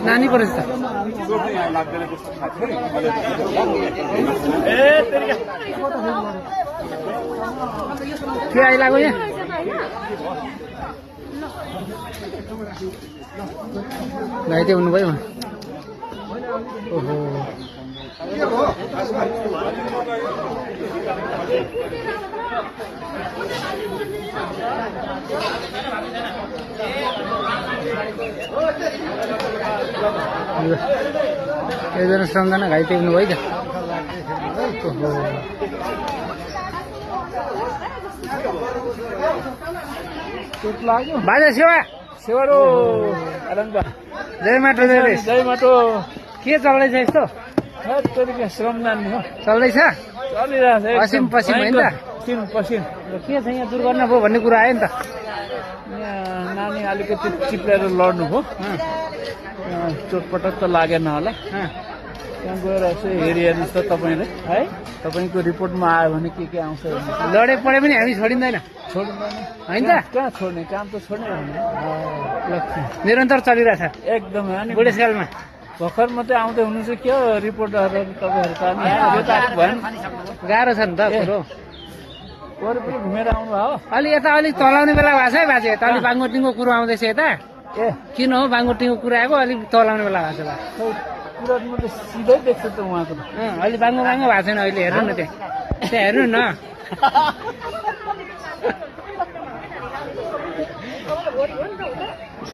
नानी परेछ त के आइलागो यहाँ घाइते हुनुभयो ओहो एकजना सम्झना घाइते हुनुभयो त बाजा सेवा सेवारो जय माटो जय माटो के चल्दैछ यस्तो श्रमदान हो चल्दैछ चलिरहेछ असिम पसिम होइन त पसिम के छ यहाँ दुर्घटना भयो भन्ने कुरा आयो नि त यहाँ नानी अलिकति चिप्लेर लड्नु भयो चोटपटक त लागेन होला त्यहाँ गएर यसो हेरिहेर्नुहोस् त तपाईँले है तपाईँको रिपोर्टमा आयो भने के आउँछ लडे पढे पनि हामी छोडिँदैन होइन त कहाँ छोड्ने काम त छोड्ने निरन्तर चलिरहेछ एकदमै अनि बुढेसकालमा भर्खर मात्रै आउँदै हुनुहुन्छ के हो रिपोर्टरहरू तपाईँहरू त गाह्रो छ नि त कुरो वरिपरि घुमेर आउनु भयो अलि यता अलिक तलाउने बेला भएको छ है बाजे यता अलिक बाङ्गोटिङको कुरो आउँदैछ यता ए किन हो बाङ्गोटिङको कुरा आएको अलिक तलाउने बेला भएको छ कुरा म त सिधै देख्छु त उहाँको अलि बाङ्गो बाङ्गो भएको छैन अहिले हेर्नु न त्यहाँ हेर्नु न